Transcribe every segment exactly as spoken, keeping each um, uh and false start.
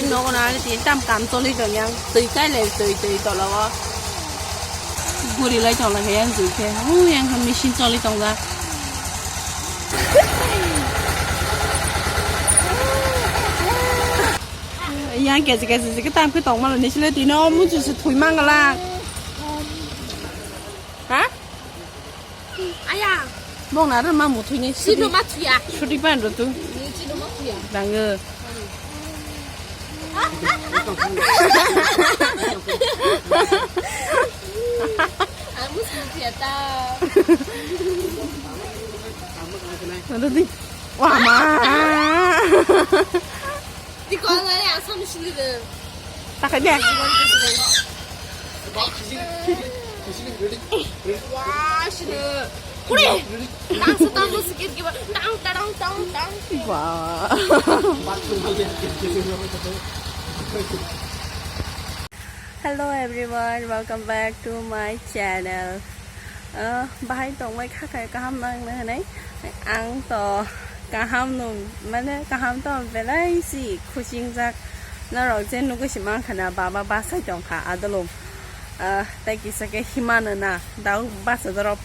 Nogo na ani tin tam kam choli tong yang, twi kai le twi twi tola o. Guri lai tong lai yang jui khe. Hu yang khe machine choli tong jak. Yang kesi kesi si kitam ki tong malo ni sile tino muju si thui mangala. Ha? Aya. Bong na ma mu thui ni. Sino ma thuya. Shuti pan ro tu. Ni sino ma thuya. Dango. Amus mu thuya ta. Nanti. Wah ma. Di kong ngani asam sini de. Takai de. Wah, sini. Kuri. Tang sa tang mo sikit kiba. Tang, tang, tang, tang. Wah. Hello everyone, welcome back to my channel. Ah, bahai tongmai kha kha kaham nang na hinai. Ang to kaham nung, mane kaham to belai si khuching jak. Norok je nugui si mang khana baba bachai tong kha adolong. Ah, tai kisa khe himano na dau bacha dorop.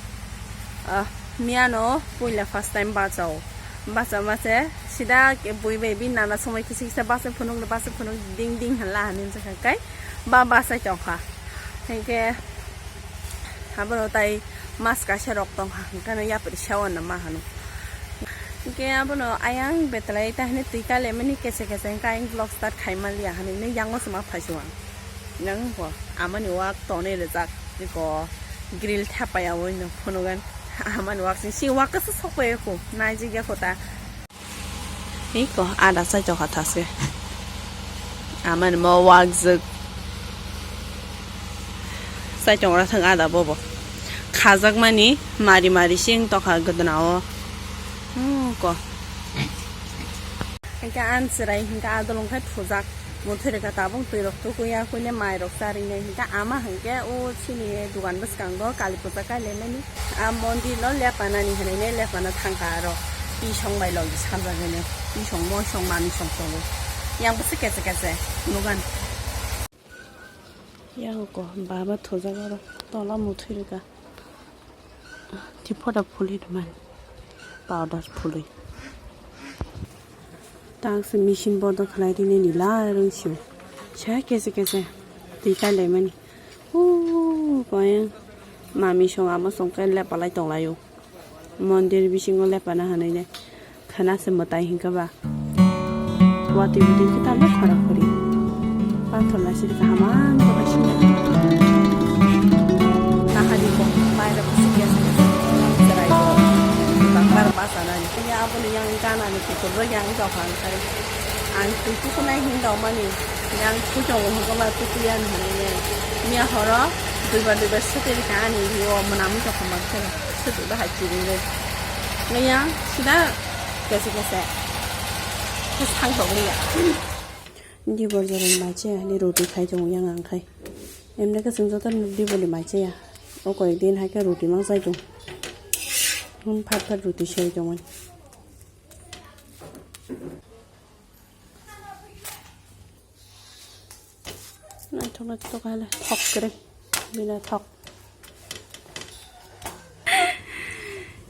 Ah, miyano puila first time bachao. Bacha ma se sida ke bui bai bi nana somoi kisa kisa bachai phunuk bachai phunuk ding ding hala hanin jakha kai ba bachai tong kha. Hinkhe Abono tai mas kaisa rok tong kha, hwnkhe no yapri sawan no ma hano. Hwnkhe abono ayang betlai ta hwnwi twi kale mani kese kese hwnkhe ayang vlog start khai man liya hwnwi nw yango se ma phai suang. Nang bo amani wak tonwi rijak, iko grill thapaya oi no phunugan. Amani wak sing si wak kasa sok pai ko, nai jigya ko ta. Iko ada sai chokha thaske. Aman mo wak jwk. Sai chongra thang ada bobo. Khajak mani mari mari sing tokha gdna o. Hmm, ko. Hingke an chwrai hingke adolong khai thujak. Muthurika tabung twi rok tukuya kuine mai rok charinai hingke ama hingke o chini dugan bwskango kali puja kailaimani. A mondir no lepanani hinui ne lepana thangkha aro. Pisong bai logi sanjagene. Pisong moisong mamisong tongo. Yang bwswk kese kese nugan. Yang ko baba thujak aro tola muthurika. Tipora phuli rwmani. Powder phuli. Tang se machine bodo khlai rinani la rwngsio. Sa kese kese twi kailaimani. Huu, koyang mamisong amo song khe lepalai tonglaio. Mondir bisingo lepana hwnwi ne khwna se mwtai hinkhe ba. Watwi bwtwi khe tamo khora khori. Pathor naisik kaham ang tongnaising. Nahani kok mairok kusuk ya se. Cherai ko. Bakmar pasanani. Ya aboni yang ganani kukur yang jokha ang sai. Ang twi tukunai hin daumani. Yang kuchung hwnkhe ba tukuyan hwnwi ne. Miya horo duibar duibar swtwi rikha ani rio mwnamwi tongkha mankhe. Swtwi bahai chirigwi. Ngiya sida kese kese. Khe sang thok liya. Dibor jorani mai chaya ni roti khai tongo yang ang khai. Emne khe chwng joto ni dibor ni mai chaya. O koi din hai khe roti mang chai tong. Hun phat phat roti sai tongmani. Naithok naithok hai le thok kwrwi. Bini thok.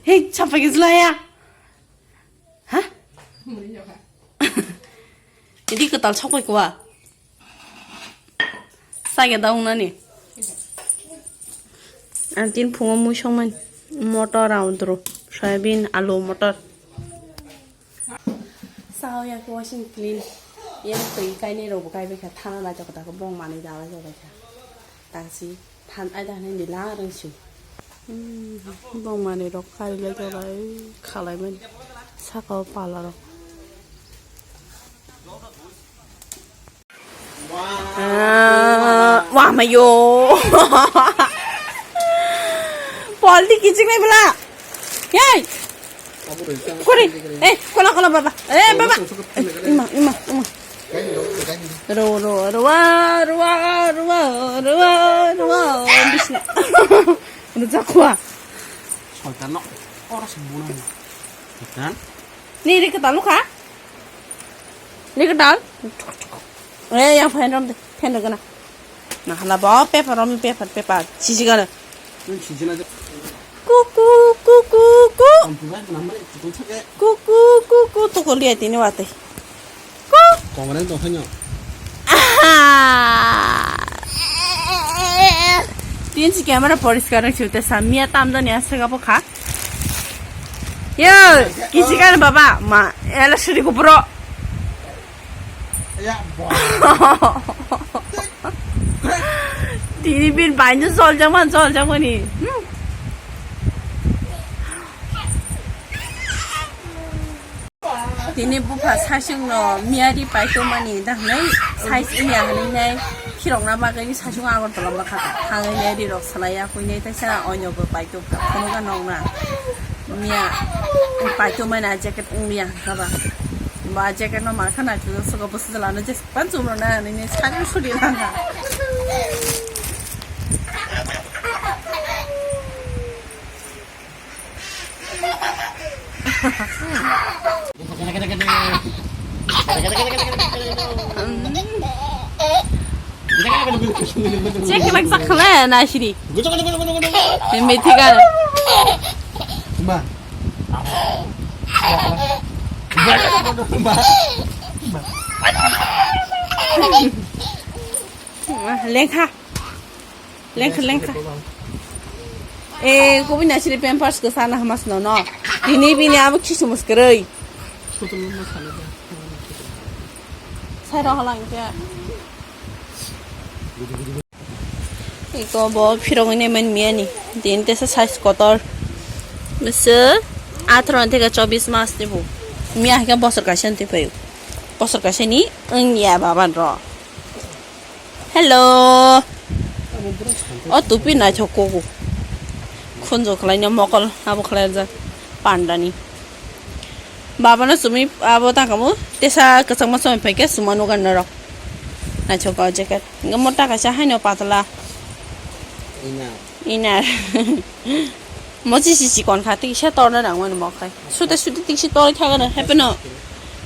Hei, chapa gizlaya. Ha? Idi kwtal sokoi kwa. Sage daung nani. Ang tin phungo mui songmani. Motor audro. Soyabin, alu, motor. Sao yang washing clean. Yang twi kainwi rok bo kaibai kha thana lai jokta ko bong manwi da lai jokta kha. Tasi than ai da hanai ni la rang si. Hmm, bong manwi rok kari lai jokta khalai mani. Saka o pala rok. Ah, wah, mayo. Polti kiching nai bela. Yai. Kuri. Eh, kola, kola, baba. Eh, baba. Eh, ima, ima, ima. Ro, ro, ro, wa, ro, wa, ro, wa, ro, wa, ro, wa, bisna. Ro jakwa. Soitan no. Ora sembuna. Soitan. Ni ri ketal ka? Ni ketal? Eh, yang fan rom de, fan de gana. Nah, hala bo paper rom, paper, paper. Sisi gana. Nung sisi na de. Kuku, kuku, ku. Ampuga, namre, kuku sake. Kuku, kuku, to ko liya tini wate. Ku. Kongre to hanyo. Aha. Tin si camera poriskar nang chute sa miya tam do ni asa ga bokha. Yo, kisi kan baba, ma, ela suri ko bro. Ya, boy. Tini bin baino joljak man, joljak mani. Hmm. Tini bupha saichung no miyari paito mani da hwnwi size iya hwnwi nai khirokna bagwi saichung Agartala bwkha thangwi miyari rok salai ya hwnwi taisa onyo bo paito. Phunukha nokna. Miya, paito mai na jacket wng liya hwnkha ba. Ba jacket no mankha na chu sogo bwswk jalano je pan chumro na ni ni sari suri langkha. Check like sakhle na shiri. Methi gan. Ma. Ma. Lengkha. Lengkha, lengkha. Eh, kubui na shiri pampers ko sana hamas no no. Tini bini abo khisu muskroi. Sai roholang ke. Iko bo phirogwi nai man miyani. Din tesa size kotor. Mese atharo theke chobis mas ni bu. Miya hake bosor kaisa ni twi phaio. Bosor kaisa ni wng ya baban ro. Hello. O tupi naithok kogo. Khunjo khlaina mokol abo khlaijak pandani. Babano sumi abo tangkamo tesa kwchangma somoi phaikhe suma nugan norok. Naithok o jacket. Hwnkhe mo ta kaisa haino patla. Ina. Ina. Mo chisi chikon kha, tikse torna nangmani mo khai. Sute sute tikse torwi thagano, hepeno.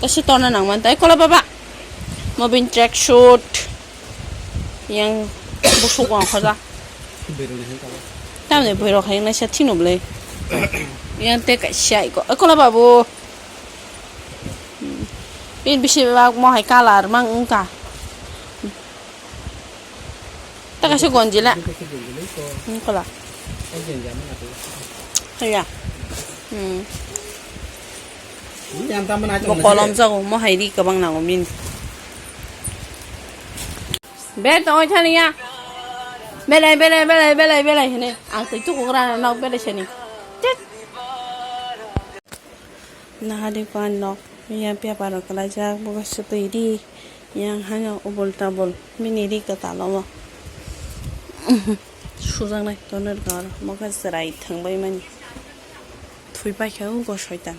Kaisa torna nangmani, tai kola baba. Mo bin track suit. Yang busuk wang khoja. Beroni hai kala. Tamni boirok hai naisa thino bwlai. Yang te kaisa iko. Kola babu. Pin bisi bak mo hai color mang wngka. Ta kaisa gonji le. Wngkha la. Haya. Hmm. Bo kolom jago, mo hai ri kwbang nango bini. Be tongwi thani ya. Belai, belai, belai, belai, belai hini. Ang twi tukugra nok belai sini. Tit. Nahadi ko ang nok. Yang paper rok kwlaijak, bo kaisa twi ri. Yang hano ubul tabul. Bini ri kwtal omo. Sujaknai toner ko aro. Mo khe chwrai thwngbai mani. Thwi paikha o go soitan.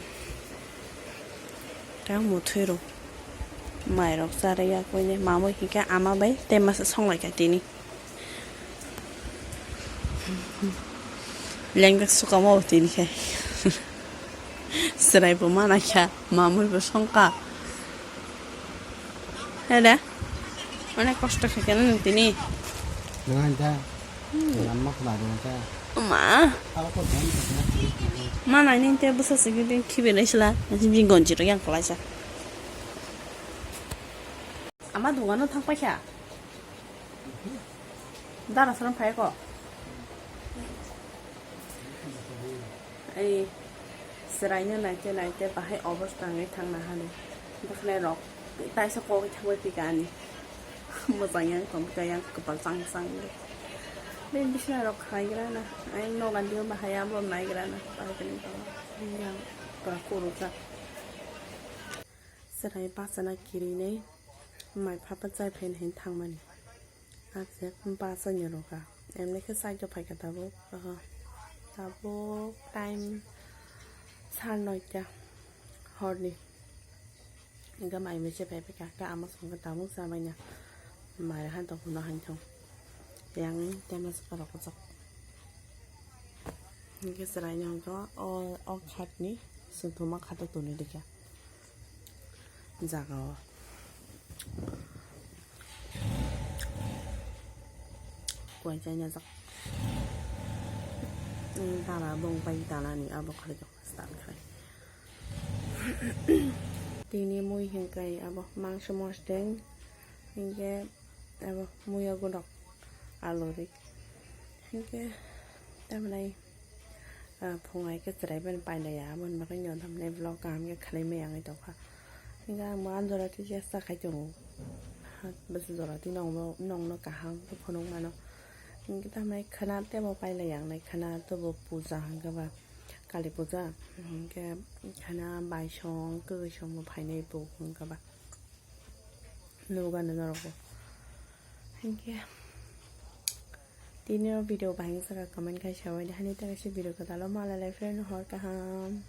Tang muthwi rw. Mairok charwi ya koine. Mamwi hinkhe ama bai tei masa songlaikha tini. Lengkak sukamo tini khe. Chwrai bo mana kha, mamwi bo songkha. Hele. Onek kosto khe keno nwng tini. Nang da. Namma khwla do ta. Ma. Abo ko dan ta. Ma nai ning te bwsa sigwi beng khibi nai sila. Nasi bini gonji rok yang kwlaisa. Ama dogano thang paikha. Dara soro phai ko. Ei, chwraino naite naite bahai obosta wngwi thangna hali. Bwkhnai rok taisa kogwi thangwi phika ani. Mwchang yang tongkha yang kwpal chang chang. Be bisna rok khaigrana. Ai nogan dio bahai abo naigrana. Bahai kani baba. Yang pura kurujak. Chwrai bachana kirinai mai phapa chai phaina hin thangmani. Ajak bachani rokha. Emni khe chai to phaikha tabuk. Aha. Tabuk time sar noita horni. Hingke mai mese phai phai kha, khe ama songkhe tabuk cha baina. Mai han tong phano han thong. Yang tema se parok kachok. Hingke chwraino hwnkhe o, o khatni songthoma khato tonwi rikha. Jaga o. Chaina jak. Tala bong pai tala ni abo khali jok start khai. Tini mui hinkai abo mangso mosdeng hinke abo muya godok alori hinke tamnai. Phungai khe chwrai bai pailaiya, aboni bagwi no tamni vlog kaham khe khwlai maya wngwi tongkha. Hinkhe ang bo anjora twi chesta khai tongo. Bwswk jora twi nokno kaham khe phunuk mano. Hinkhe tamni khwna teibo pailaiya ang nai khwna teibo puja hinkhe ba kali puja hinkhe khwna baisong kwsong bo phainai bo hinkhe ba. Nugano norokbo. Hinkhe tini o video bahai wngsa kha comment khai sawi de hani ta kaisa video kwtal o malai lai friend hor kaham.